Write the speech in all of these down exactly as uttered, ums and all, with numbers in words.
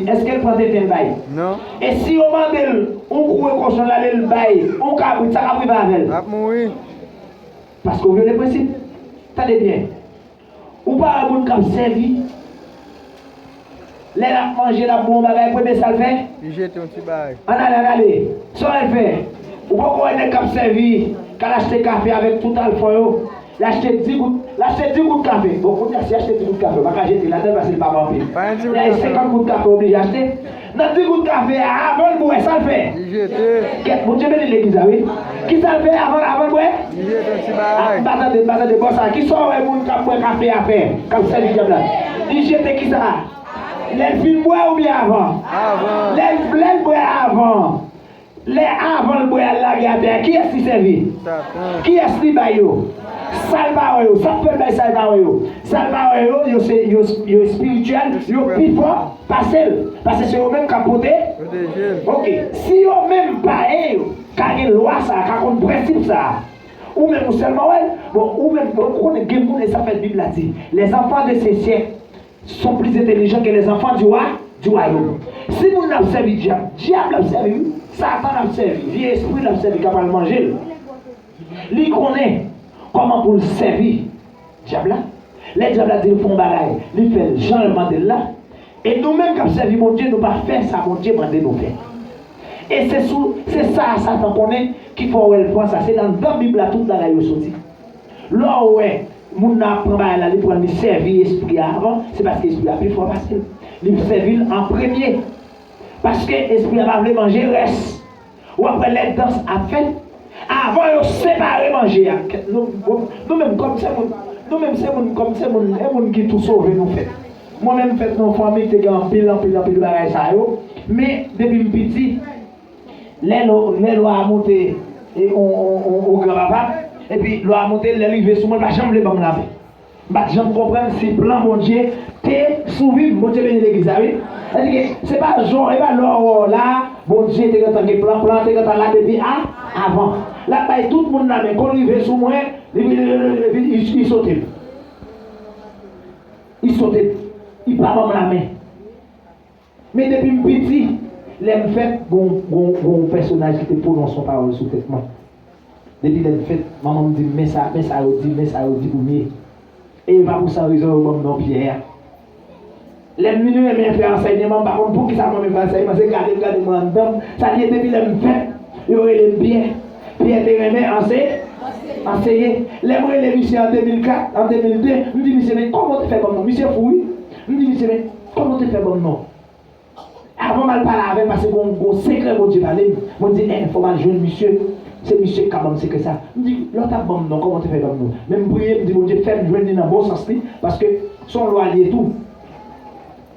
Èske l pran tenten l bay? Non. E si yo mande l yon kou ekosyon l ale l bay yon kabrit, sa k ap rive avè l? L ap mouri. Paske w vyole prensip. Tande byen. Ou pa wè moun k ap sèvi, lè l ap manje, l ap bwè yon bagay, premye sa l fè? Li jete yon ti bagay. Ann ale, ann ale. Sa w wè l fè? Ou poko wè nèg k ap sèvi k al achte kafe avèk tout alfò yo? L achte dis goud, l achte dis goud kafe. Bon, kounye a, si l achte dis goud kafe, ou pa ka jete ladan l paske li pa pran anpil. Pa gen dis goud kafe. L achte senkant goud kafe, oblije achte. Nan dis goud kafe a, avan l bwè, sa l fè? Li jete. Kèt, Bondye beni legliz la, wi. Kisa l fè avan, avan l bwè? Li jete yon ti bagay. M pa tande, m pa tande bò sa. Kisa w wè moun k ap bwè kafe a fè, k ap sèvi dyab la? Li jete kisa? Lè l fin bwè oubyen avan? Avan. Lè l, lè l bwè avan. Lè avan l bwè al lage atè a, kiyès li sèvi? Satan. Kiyès li bay yo? Sa l pa wè yo. Sa k fè l bay sa l pa wè yo? Sa l pa wè yo, yo se, yo, yo espirityèl, yo pi fò pase l. Paske se yo menm k ap pote. Pwoteje l. Oke. Si yo menm payen yo ka gen lwa sa a, ka konn prensip sa a, ou menm ou sèlman wè l. Bon, ou menm, bon, ou konnen gen moun, e sa fè Bib la di, les enfants de ce siècle sont plus intelligents que les enfants du roi, du royaume. Si moun nan ap sèvi dyab, dyab l ap sèvi, wi. Satan l ap sèvi, vye espri l ap sèvi k ap al manje l. Li konnen kòman pou l sèvi dyab la. Lè dyab la di l fè yon bagay, li fè l jan l mande l la. E nou menm k ap sèvi Bondye, nou pa fè sa Bondye mande nou fè. E se sou, se sa Satan konnen ki fè w wè l pran sa. Se anndan Bib la tout bagay yo soti. Lè w wè moun nan ap pran bagay la, li pran l, li sèvi espri a avan, se paske espri a pi fò pase l. Li sèvi l an premye. Paske espri a pa vle manje rès. W ap wè lè dans ap fèt, avan yo separe manje a. Nou, nou, nou menm kòm se moun, nou menm se moun, kòm se moun, e moun ki tou sove nou fèt. Mwen menm fèt nan yon fanmi ki te gen anpil, anpil, anpil bagay sa yo. Men, depi m piti, lè lò, lè lwa a monte, e, on, on, on, on granpapa, epi lwa a monte, lè l rive sou mwen, l pa janm vle ban m lamen. M pa t janm konprann si plan Bondye te sou vi m. Bondye beni legliz la, wi. Sètadi ke se pa jan, e pa lè w wè w la, Bondye te gentan gen plan, plan te gentan la depi a, avan. L ap bay tout moun lamen. Kon l rive sou mwen, li, li, li, li, li, li sote m. Li sote m. Li pa ban m lamen. Men depi m piti, lè m fèt, gon, gon, gon pèsonaj ki te pwononse yon pawòl sou tèt mwen. Depi lè m fèt, manman m di m, men sa, men sa yo di, men sa yo di pou m ye. E e pa pou san rezon yo ban m non Pyè a. Lè m vin renmen fè ansèyman, m pa konn poukisa m renmen fè ansèyman, se gade m gade mwen anndan m. Sa di depi lè m fèt, yo rele m Pyè. Pyè te renmen anse-, anseye. Lè m rele misye an de mil kat, an de mil de, m di misye, "Men kòman w te fè ban m non?" Misye fou, wi. M di misye, "Men kòman w te fè ban m non?" Avan m al pale avè l, paske gon, gon sekrè Bondye pale m. Mwen di, "En, fò m al jwenn misye. Se misye ki ka ban m sekrè sa." M di, "Lè w t ap ban m non, kòman w te fè ban m non?" Men m priye, m di, "Bondye, fè m jwenn li nan bon sans li, paske se yon lwa li ye tou."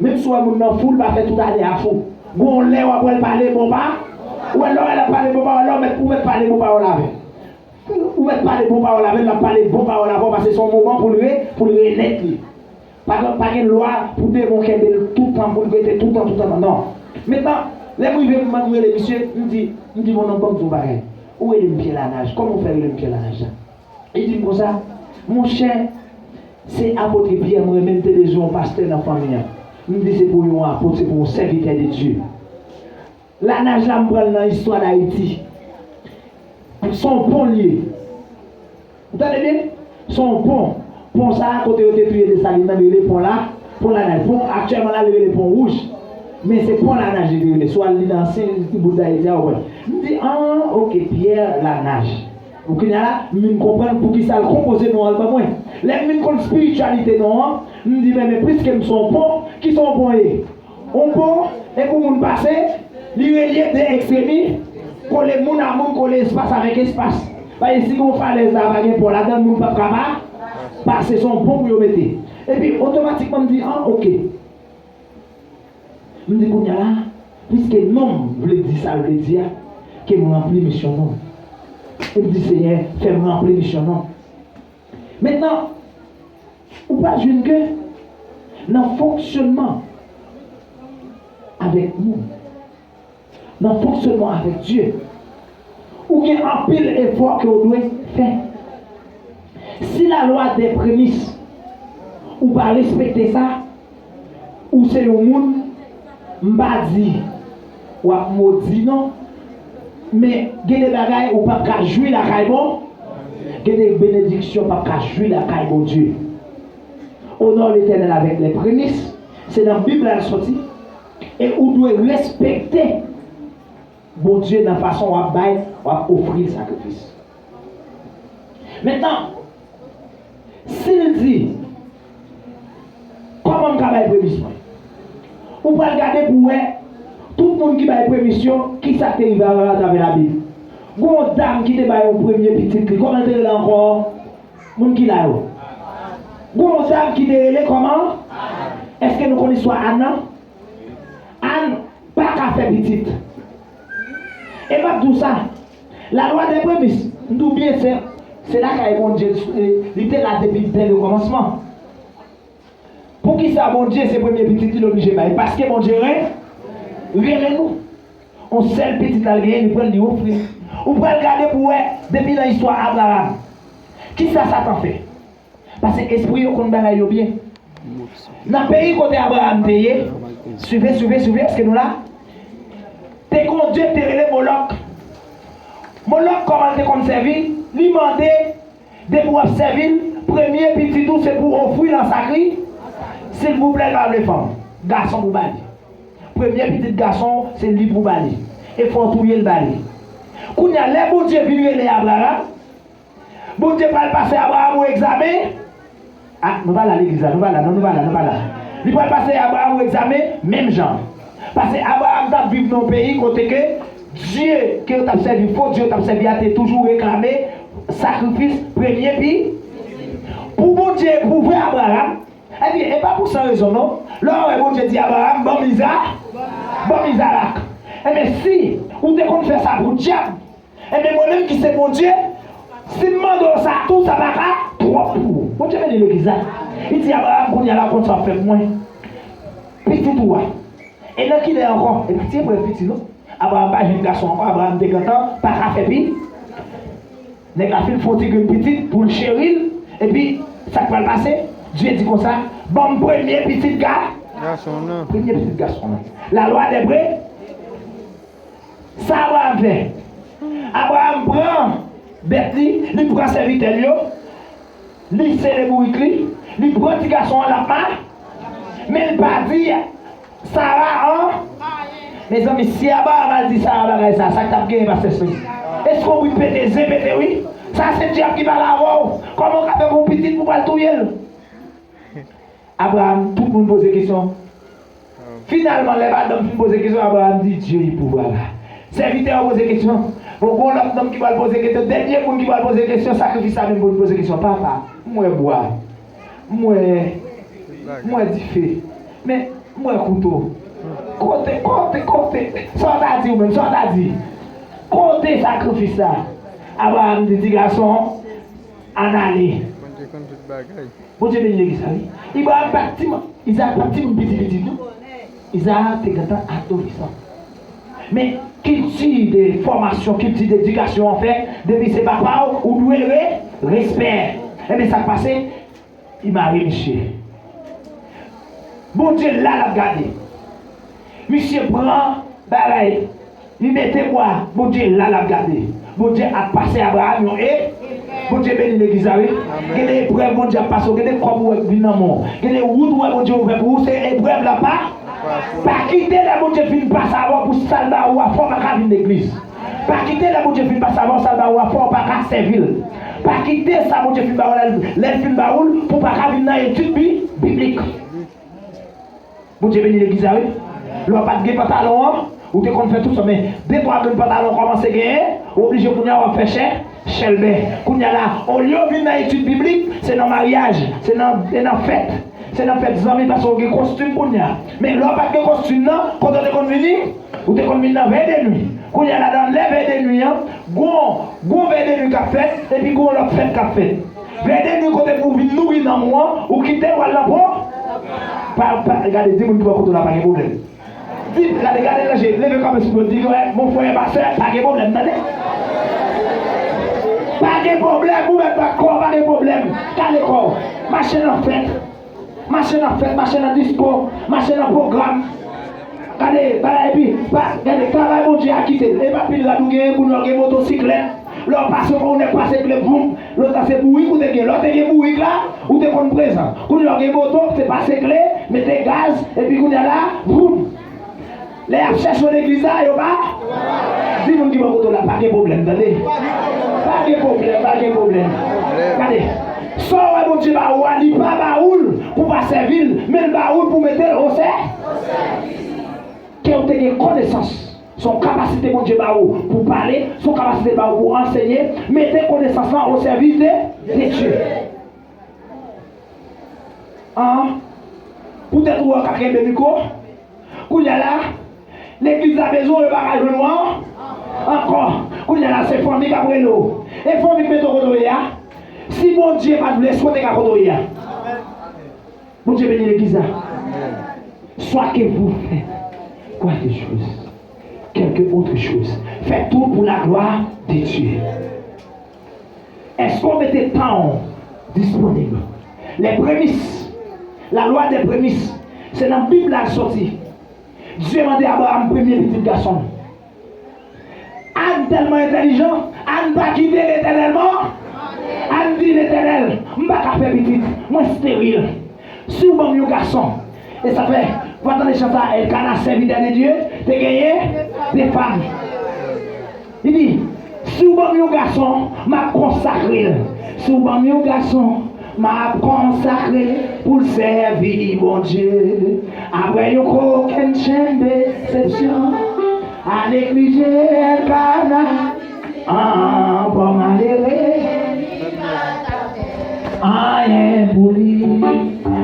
Menm si w wè moun nan fou, l pa fè tout ane a fou. Gon lè w ap wè l pale bon pa, ou wè lè w wè l ap pale bon pawòl la, ou mèt, ou mèt pale bon pawòl avè l. Ou mèt pale bon pawòl avè l, l ap pale bon pawòl avè w, paske se yon moman pou l re-, pou l renèt li. Pa gen, pa gen lwa pou demon kenbe l toutan, pou l rete toutan, toutan, non. Mentnan, lè m rive, m, m rele misye, m di, m di, "Mon nonm, ban m di w yon bagay. Ou rele m Pyè Lanaj. Kòman w fè rele m Pyè Lanaj la?" Li di m konsa, "Monchè, se apot Pyè, mwen menm te bezwen yon pastè nan fanmi an." M di, "Se pou yon apot, se pou yon sèvitè de Dye." Lanaj la, m pran l nan istwa Dayiti. Se yon pon l ye. Ou tande byen? Se yon pon. Pon sa a, kote yo te touye Desalin nan, li rele pon la, pon Lanaj. Pon, aktyèlman la, li rele pon wouj. Men se pon Lanaj li te rele. Si w al li nan ansyen bout Dayiti a, ou wè. M di, "An, oke, Pyè Lanaj." Kounye a la, m vin konprann poukisa l konpoze non an l ban mwen. Lè m vin konn espirityalite non an, m di, "Men, men, piske m se yon pon, ki se yon pon ye?" On pon, e pou moun pase, li relye de ekstremi, kole moun a moun, kole espas avèk espas. Paske si gon falèz la pa gen pon ladan l, moun p ap ka pa pase, se yon pon pou yo mete. Epi, otomatikman, m di, "An, oke." M di, "Kounye a la, piske non m vle di sa l vle di a, ke m ranpli misyon non m." E m di, "Senyè, fè m ranpli misyon non m." Mentnan, ou pral jwenn ke nan fonksyònman avèk moun, nan fonksyònman avèk Dye, ou gen anpil efò ke w dwe fè. Si la loi des prémices, ou pa respekte sa, ou se yon moun M pa di w ap modi non, men gen de bagay ou p ap ka jwi lakay bon, gen de benediksyon w p ap ka jwi lakay Bondye. Honore l'Éternel avec les prémices, se nan Bib la l soti, e ou dwe respekte Bondye nan fason w ap bay, w ap ofri l sakrifis. Mentnan, si l di, kòman m ka bay premis mwen? Ou pral gade pou w wè, tout moun ki bay premis yo, kisa k te rive avè yo atravè Labib. Gon dam ki te bay yon premye pitit li, kòman l te rele ankò? Moun ki la yo. Gon dam ki te rele kòman? Èske nou konn istwa Ann nan? Ann pa ka fè pitit. E m ap di w sa, lalwa dè premis, m di w byen senp, se lakay Bondye li te la depi dè le kòmansman. Poukisa Bondye se premye pitit li oblije bay? Paske Bondye ren, rele nou. On sèl pitit la l genyen, li pran l, li ofri l. Ou pral gade pou w wè, depi nan istwa Abraram, kisa Satan fè? Paske espri yo konn bagay yo byen. Nan peyi kote Abraram te ye, swive, swive, swive, èske nou la? Te gen yon dye ki te rele Molòk. Molòk, kòman l te konn sèvi? Li mande, depi w ap sèvi l, premye pitit ou se pou w ofri l an sakri, silvouplè, l pa vle fanm. Gason pou ba li. Premye pitit gason, se li pou ba li. E fò w touye l ba li. Kounye a, lè Bondye vin rele Abraram, Bondye pral pase Abraram yon egzamen. A, nou pa la legliz la, nou pa la, non, nou pa la, nou pa la. Li pral pase Abraram yon egzamen, menm jan. Paske Abraram t ap viv nan yon peyi kote ke dye ke yo t ap sèvi, fo dye yo t ap sèvi a, te toujou reklame sakrifis premye pi. Pou Bondye epwouve Abraram, epi, e pa pou san rezon, non. Lè w wè Bondye di Abraram, ban m Iza, ban m Izarak. Enben, si ou te konn fè sa pou dyab, Enben, mwen menm ki se Bondye, si m mande w sa tou, sa pa ka twòp pou ou. Bondye beni legliz la. Li di Abraram, kounye a la, w konn sa w ap fè pou mwen. Pitit ou a. E nan kilè ankò? E pa ti prè piti, non. Abraram pa jwenn gason ankò, Abraram te gentan pa ka fè pi. Nèg la fin fè yon ti grenn pitit pou l cheri l, epi sa k pral pase? Dye di konsa, ban m premye pitit ga. Gason nan. Premye pitit gason nan. Lalwa dè pre. Sa Abraram fè? Abraram pran bèt li, li pran sèvitè l yo, li sele bourik li, li pran ti gason an, l ap ma-, men l pa di Sara an. Mezanmi, si Abraram al di Sara bagay sa, sa k t ap genyen, pastè Sony? Eskonbrit pete, zen pete, wi. Sa se dyab ki pale avè w. Kòman w ka fè pou yon pitit pou w pral touye l? Abraram, tout moun poze kesyon. Finalman, lè madanm fin poze kesyon, Abraram di, Dye epwouvwa la. Sèvitè yo poze kesyon. Bon, gon lòt nonm ki pral poze kesyon. Dènye moun ki pral poze kesyon, sakrifis la menm pou l poze kesyon. Papa, m wè bwa. M wè, m wè dife. Men, m wè kouto. Kote, kote, kote? Sa w ta di ou menm? Sa w ta di? Kote sakrifis la? Abraram di, ti gason, ann ale. Bondye konn tout bagay. Bondye beni legliz la, wi. Izarak pa t timoun, Izarak pa t timoun piti piti, non. Izarak te gentan adolesan. Men, kilti de fòmasyon, kilti de edikasyon an fè, depi se papa w, ou dwe re-, respè. Enben, sa k pase? Li mare misye. Bondye la, l ap gade. Misye pran bagay. Li mete bwa, Bondye la l ap gade. Bondye ap pase Abraram yon e. Bondye beni legliz la, wi. Gen de eprèv Bondye ap pase w, gen de kòb ou wè k vin nan men w, gen de wout ou wè Bondye ouvè pou ou, se eprèv la pa. Pa kite lè Bondye fin pase avè w pou sa l ba ou a fè w pa ka vin legliz. Pa kite lè Bondye fin pase avè w sa l ba ou a fè w pa ka sèvi l. Pa kite sa Bondye fin ba ou la, lè l fin ba ou l pou w pa ka vin nan etid bi-, biblik. Bondye beni legliz la, wi. Lè w pa t gen pantalon an, ou te konn fè tout sa, men de twa grenn pantalon kòmanse genyen, ou oblije kounye a w ap fè chè, chèlbè. Kounye a la, olye w vin nan etid biblik, se nan maryaj, se nan, se nan fèt, se nan fèt zanmi, paske w gen kostim kounye a. Men lè w pa t gen kostim nan, kote w te konn vini? Ou te konn vin nan vèy de nwi. Kounye a la, nan lè vèy de nwi an, gon, gon vèy de nwi k ap fèt, epi gon lòt fèt k ap fèt. Vèy de nwi kote pou w vin nouri nanm ou an, ou kite l, w al nan pwo-, pa, pa, gade, di moun ki bò kote w la pa gen pwoblèm. Di, gade, gade nan je, leve kanpe sou do, di, wè, mon frè, ma sè, pa gen pwoblèm, tande. Pa gen pwoblèm, ou mèt bat kò w, pa gen pwoblèm. Kale kò w. Mache nan fèt. Mache nan fèt, mache nan disko, mache nan pwogram. Gade, bagay epi, pa, gade, travay Bondye a kite l. E pa pil rad ou genyen, kounye a w gen motosiklèt. Lè w pase, w nèk pase klè, boum. Lòt la se bourik ou te gen. Lè w te gen bourik la, ou te konn prezan. Kounye a w gen moto, se pase klè, mete gaz, epi kounye a la, boum. Lè y ap chèche w legliz la, yo pa. Di moun ki bò kote w la, pa gen pwoblèm, tande. Pa gen pwoblèm, pa gen pwoblèm. Gade, sa w wè Bondye ba ou a, li pa ba ou l pou w pa sèvi l, men l ba ou l pou w mete l o sè. Ke w te gen konesans. Se yon kapasite Bondye ba ou pou w pale, se yon kapasite l ba ou pou w ansenye. Mete konesans lan o sèvis de, de Dye. An, poutèt ou wè w ka kenbe mikwo. Kounye a la, legliz la bezwen w, yo pa ka jwenn ou an, ankò. Kounye a la, se fanmi k ap rele w. E fanmi k mete w kote w ye a. Si Bondye pa t vle, èske w te ka kote w ye a? Bondye beni legliz la. Soit que vous faites quelque chose, quelque autre chose, faites tout pour la gloire de Dieu. Èske w mete tan w disponib? Les prémices, la loi des prémices, se nan Bib la l soti. Dye mande Abraram premye pitit gason l. Ann tèlman entèlijan, Ann pa kite Letènèl mande. Ann di, Letènèl, m pa ka fè pitit, mwen steril. Si w ban m yon gason, e sa fè, w pa tande chan sa, Elkana, sèvitè de Dye, te genyen de fanm. Li di, si w ban m yon gason, m ap konsakre l. Si w ban m yon gason, m ap konsakre l pou l sèvi Bondye. Apre yon kokennchenn desepsyon, a neglije Elkana, an, pòv malere. Anyen pou li.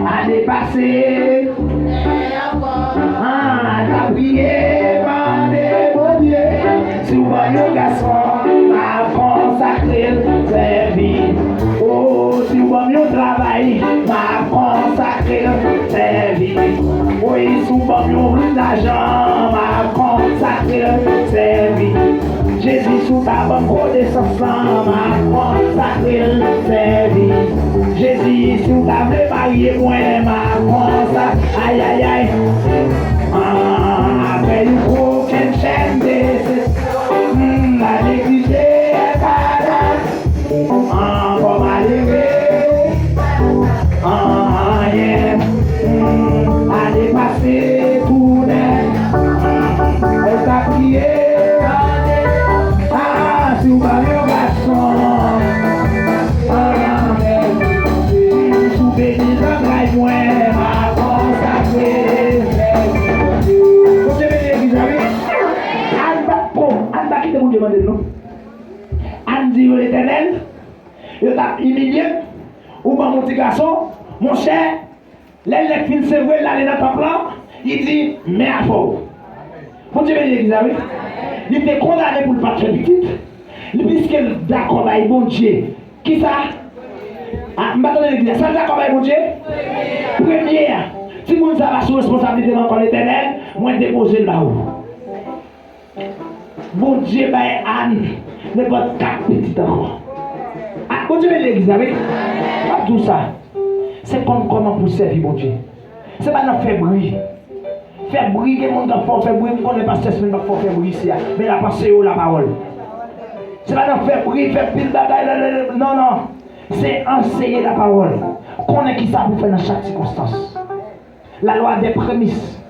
Ane pase. An, l ap priye, mande Bondye. Si w ban m yon gason, m ap konsakre l sèvi. O, si w ban m yon travay, m ap konsakre l sèvi. Wi, si w ban m yon lajan, m ap konsakre l sèvi. Jezi, si w ta ban m konesans lan, m ap konsakre l sèvi. Jezi, si w ta vle marye mwen, m ap konsa-, ayayay. An, apre yon kokennchenn desepsyon, m, la neglije Elkana. An, pòv malere. Anyen. Ane pase tounen. Ou ka kriye. A, si w ba m yon gason. Anyen. Si w beni zantray mwen, m a konsakre. Bondye beni legliz la, wi. Ann pa, bon, Ann pa kite Bondye mande l, non. Ann di yo, Letènèl, yo t ap imilye m, ou ban m yon ti gason, monchè, lè l nèk fin sevre l, l ale nan tanp lan, li di, men afè w. Bondye beni legliz la, wi. Li te kondane pou l pa t fè pitit. Li, piske l dakò bay Bondye. Kisa? A, m pa tande legliz la. Sa l dakò bay Bondye? Premye a. Timoun sa pa sou responsablite m ankò, Letènèl, mwen depoze l ba ou. Bondye bay Ann nenpòt kat pitit ankò. A, Bondye beni legliz la, wi. M ap di w sa. Se konn kòman pou w sèvi Bondye. Se pa nan fè bri. Fè bri, gen moun k ap fè w fè bri, m konnen pastè Smith p ap fè w fè bri isi a. Men l ap anseye w lapawòl. Se pa nan fè bri, fè pil bagay, la, la, la, non, non. Se anseye lapawòl. Konnen kisa pou w fè nan chak sikonstans. La loi des prémices.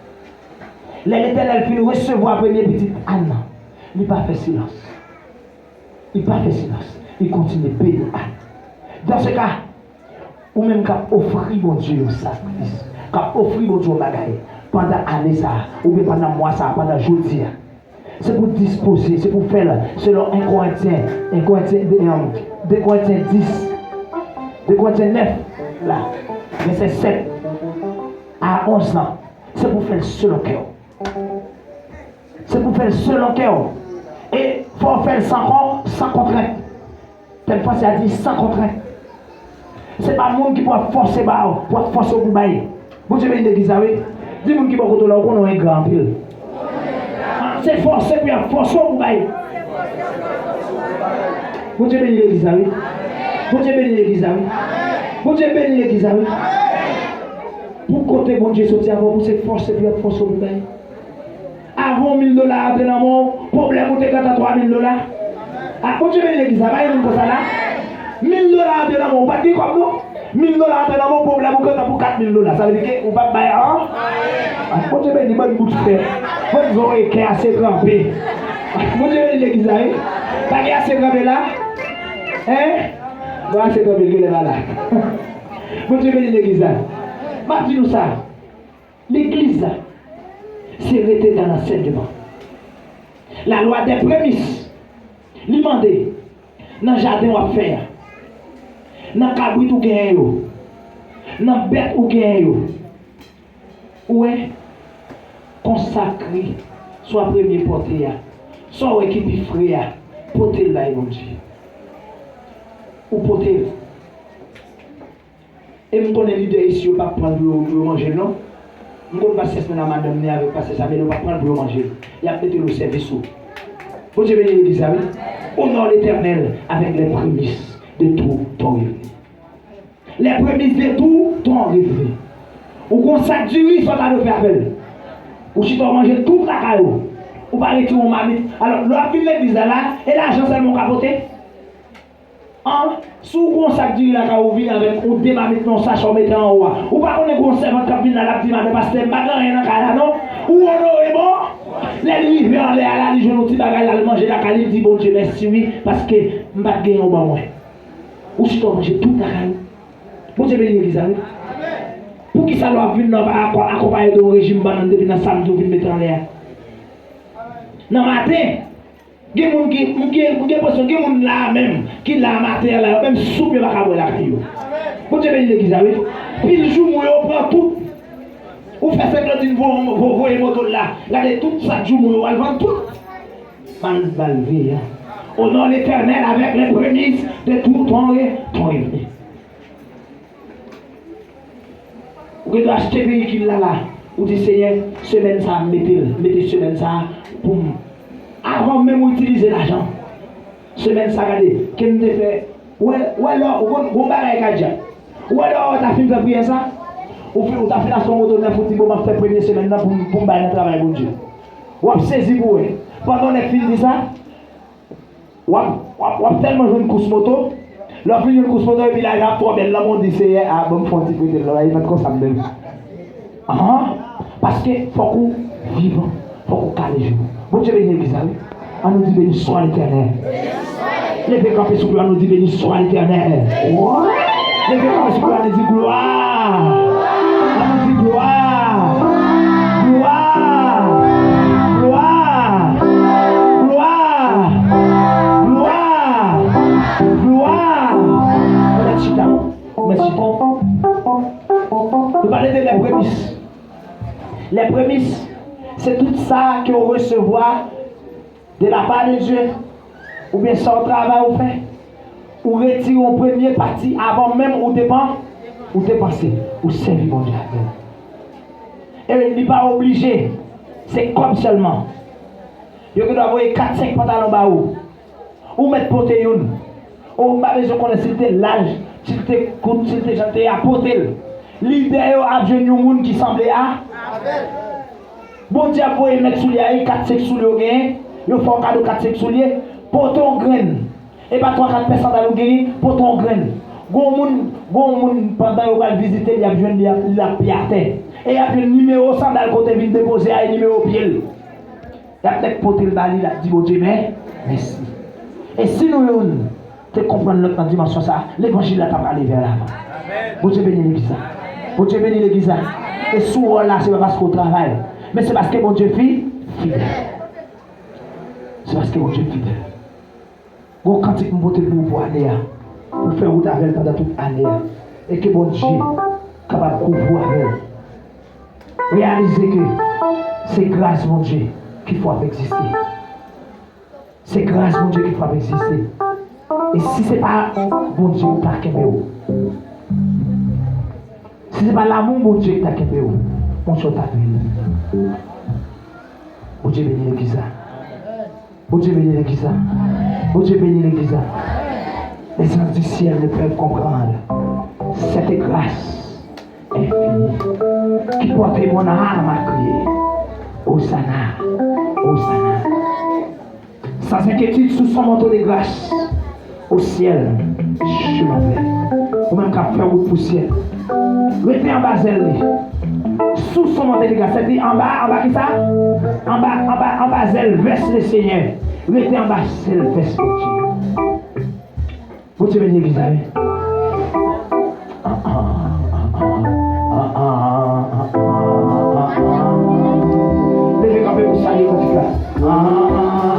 Lè Letènèl fin resevwa premye pitit Ann nan, li pa fè silans. Li pa fè silans. Li kontinye beni Ann. Dans ce cas, ou menm k ap ofri Bondye yon sakrifis, k ap ofri Bondye yon bagay pandan ane sa a, oubyen pandan mwa sa a, pandan jodi a, se pou w dispoze, se pou w fè l selon en Korentyen, en Korentyen, de, de Korentyen dis, de Korentyen nèf la, vèsè sèt a onz lan. Se pou w fè l selon kè w. Se pou w fè l selon kè w. E fò w fè l san kò, san kontrent. Tèm franse a di san kontrent. Se pa moun ki pou ap fòse ba w, pou ap fòse w pou bay. Bondye beni legliz la, wi. Di moun ki bò kote w la, ou konnen w engra anpil. Se fòse pou y ap fòse w pou bay. Bondye beni legliz la, wi. Bondye beni legliz la, wi. Bondye beni legliz la, wi. Pou kote Bondye soti avè w, pou se fòse pou y ap fòse w pou bay. Avan mil dola antre nan men w, pwoblèm ou te gentan twa mil dola. A, Bondye beni legliz la, pa gen moun konsa la. Mil dola antre nan men w, ou pa t gen kòb non. Mil dola antre nan men w, pwoblèm ou gentan pou kat mil dola. Sa vle di ke ou p ap bay an. A, Bondye beni bann bout fè. Bann zòrèy kè ase tranpe. A, Bondye beni legliz la, wi. Pa gen ase tranpe la? Hein? Bon, ase tranpe, genlè pa la. Bondye beni legliz la. M ap di nou sa. Legliz la, se rete nan ansèyman. Lalwa dè premis, li mande, nan jaden w ap fè a, nan kabrit ou genyen yo, nan bèt ou genyen yo, ou wè, konsakre, swa premye pòte a, sa w wè ki pi fre a, pote l bay Bondye. Ou pote l. E m konnen lidè isi yo p ap pran l pou yo, pou yo manje l non. M konn pastè Smen ak madanm li avèk pastè Samuel, yo p ap pran l pou yo manje l. Y ap mete l o sèvis ou. Bondye beni legliz la, wi. Honore l'Éternel avec les prémices de tout ton revenu. Les prémices de tout ton revenu. Ou gon sak diri, sa w ta dwe fè avè l. Ou chita w manje tout lakay ou. Ou pa retire yon mamit. Alò, lè w ap vin legliz la, la, e lajan sèlman w ka pote? An, si w gon sak diri lakay ou, vin avèk ou de mamit nan yon sachè w mete anwo a. Ou pa konnen gon sèvant k ap vin la, l ap di, "Madan pastè, m pa gen anyen nan kay la non." Ou onore bon. Lè li rive anlè a la, li jwenn yon ti bagay la, li manje lakay li, li di, "Bondye mèsi wi, paske m pa t gen yon ban mwen." Ou chita w manje tout lakay ou. Bondye beni legliz la wi. Poukisa lè w ap vin nan akò-, akonpaye de yon rejim bannann depi nan samdi ou vin mete anlè a? Nan maten, Gen moun ki, m gen, m gen enpresyon, gen moun la a menm, ki la a maten an la, yo menm soup yo pa ka bwè lakay yo. Bondye beni legliz la, wi. Pil joumou yo pran tout. Ou fè Senklodin vo-, vo-, voye moto l la. Gade tout sak joumou yo, al vann tout. Mal, mal veye a. Honore l'Éternel avec les prémices de tout ton re-, ton revenu. Ou gen dwa achte veyikil la la. Ou di, "Senyè, semèn sa a, m mete l, mete semèn sa a pou m." Avan menm ou itilize lajan, semèn sa a, gade, ke m te fè. Ou wè, ou wè lè, ou konn, gon bagay kadyak. Ou wè lè ou ta fin fè priyè sa, ou fin, ou ta fin achte yon moto nèf, ou di, "Bon, m ap fè premye semèn nan pou m, pou m bay nan travay Bondye." W ap sezi pou wè. Pandan w nèk fin di sa, W ap, w ap, w ap tèlman jwenn kous moto. Lè w fin jwenn kous moto, epi lajan ap twò bèl, lanmou di, "Seyè, a, ban m fè yon ti prete l non, e pa t konsa m menm." Ahan. Paske fòk ou vivan, fòk ou kale jou. Bondye beni legliz la, wi. Ann nou di, "Béni soit l'Éternel." Leve kanpe sou glwa, nou di, "Béni soit l'Éternel." Leve kanpe sou glwa, nou di, "Glwa." Ann nou di, "Glwa." Glwa. Glwa. Glwa. Glwa. Glwa. Ou mèt chita. Ou mèt chita. Nou pale de les prémices. Les prémices, se tout sa ke w resevwa de la part de Dieu, oubyen sa w travay ou fè, ou retire yon premye pati avan menm ou depan, ou depanse, ou sèvi Bondye avè l. E li pa oblije, se kòb sèlman. Yo gendwa voye kat, senk pantalon ba ou. Ou mèt pote youn. Ou pa bezwen konnen si l te laj, si l te kout, si l te jan l te ye a, pote l. Lidè yo ap jwenn yon moun ki sanble a. Bondye ap voye mèt soulye a, e kat, senk soulye w genyen, yo fè w kado kat, senk soulye, pote yon grenn. E pa twa, kat pè sandal ou genyen, pote yon grenn. Gon moun, gon moun, pandan yo pral vizite l, y ap jwenn li ap, l ap pye atè. E y ap jwenn nimewo sandal kote vin depoze a, e nimewo pye l. Y ap nèk pote l ba li, l ap di Bondye men, mèsi. E si nou youn te konprann lòt nan dimansyon sa a, levanjil la t ap ale vè lavan. Bondye beni legliz la. Bondye beni legliz la. E si w wè w la, se pa paske w travay, men se paske Bondye fi-, fidèl. Se paske Bondye fidèl. Gon kantik m pote pou ou pou ane a. Pou fè wout avè l pandan tout ane a. E ke Bondye kapab kouvri w avè l. Reyalize ke se gras Bondye ki fè w ap egziste. Se gras Bondye ki fè w ap egziste. E si se pa Bondye, ou ta kenbe w. Si se pa lanmou Bondye ki ta kenbe w, Bondye w ta vini. Bondye beni legliz la. Bondye beni legliz la. Bondye beni legliz la. Les anges du ciel ne peuvent comprendre cette grâce infinie qui porte mon âme à crier. Hosanna. Osana. Sans inquiétude, sous son manteau de grâce au ciel, je m'en vais. Ou menm k ap fè wout pou syèl, rete anba zèl li. Sous son manteau de grâce, sètadi anba, anba ki sa? Anba, anba, anba zèl vès le Senyè. Rete anba zèl vès Bondye. Bondye beni legliz la, wi. Leve kanpe pou salye kantik la.